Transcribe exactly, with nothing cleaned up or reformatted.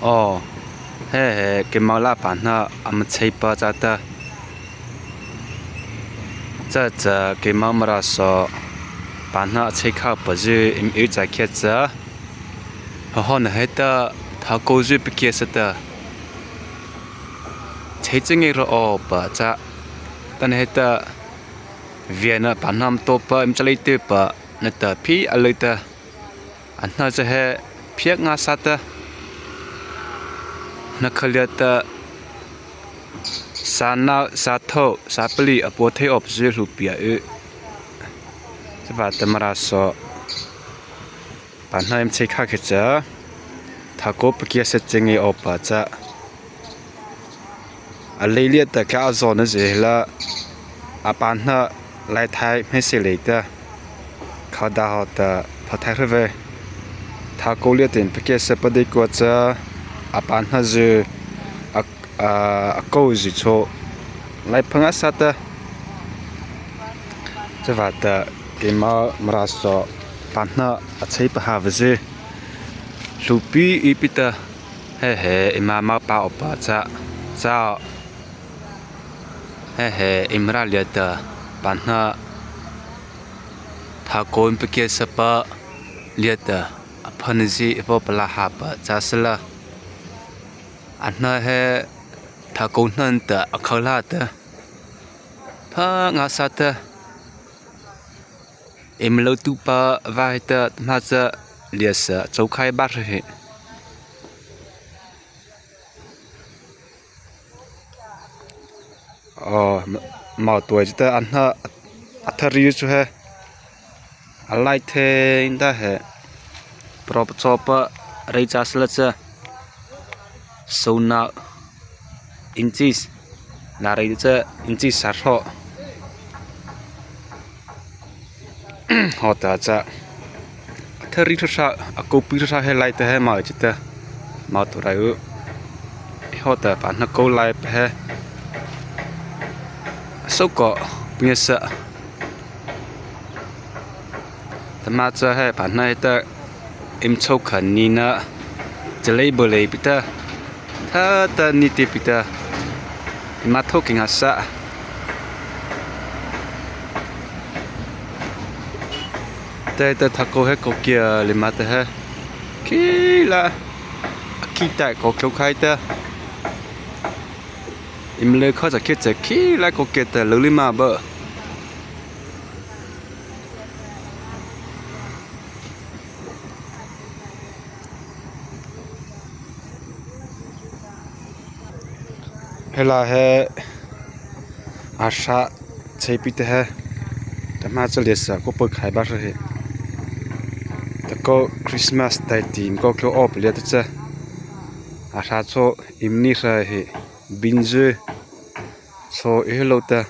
O, he he, keimo la pahno ama cheipa chata. Cha cha keimo Mara saw pahno a chei khapa zy eima y cha khiah cha. Hawhna heta thakô zy pakiasa ta, chei cha ngei ro awpa cha. Tana heta viana pahno ama tao pa eima chalei tyhpa nata phi a lei ta. A hna cha he phiak ngâsâ ta, hna kha liata sâ nao, sâ thôh, sâ palih a pua thei awpa zy hluhpi a y. Chavâta Mara saw pahno eima chei kha khiah cha, thakô pakiasa cha ngei awpa cha. A lei liata kha a zawna zy hi la, a pahno lai thai hmeiseih lei ta, khâ da haw ta pha thai hra vei. Thakô liata eima pakiasa pa deikua cha, a pahno zy, a, a, a kô zy chhao lai pha ngâsâ ta. Chavâta keimo Mara saw pahno a chei pahno vei zy hluhpi ei pi ta. He he, eima mawpa awpa cha, cha. He he, eima râh liata pahno thakô eima pakiasa pa liata a phana zy ei vaw palâhapa cha sala. A hna he thakô hna ta a khâ la ta, pha ngâsâ ta. Eima lotuhpa vâ heta tahmâ cha liasa a chô khai ba hra hi. O, ma, mawtuai chata a hna, a thari chu he a lai thei ta he. Pro pa chawpa rei cha sala cha. Sona inches, la rei cha inches sâh hrawh. Haw ta cha, a thari hra hra, a kôpi hra hra he lai ta he ma chi ta, ma tu rai u. Haw ta pahno kô lai pa he, a sô kô, punya sa. Tahmâ cha he pahno heta eima chô kha ni na, chalei bawlei pi ta, tha ta ni ti pi ta, eima thokei ngâsâ. Tei ta thakô he kô kia lei ma ta he, khi la, a khi tai kô khô khai ta. Eima lei kha cha khi cha khi la kô kia ta lei lei ma ba. He la he a hra chei pi ta he, tahmâ cha liasa kô pô khai ba hra hi. Thakô Christmas tai ti eima kô khô awpa liata cha, a hra chhao eima ni hra hi, bin zy chhao ei hei lo ta.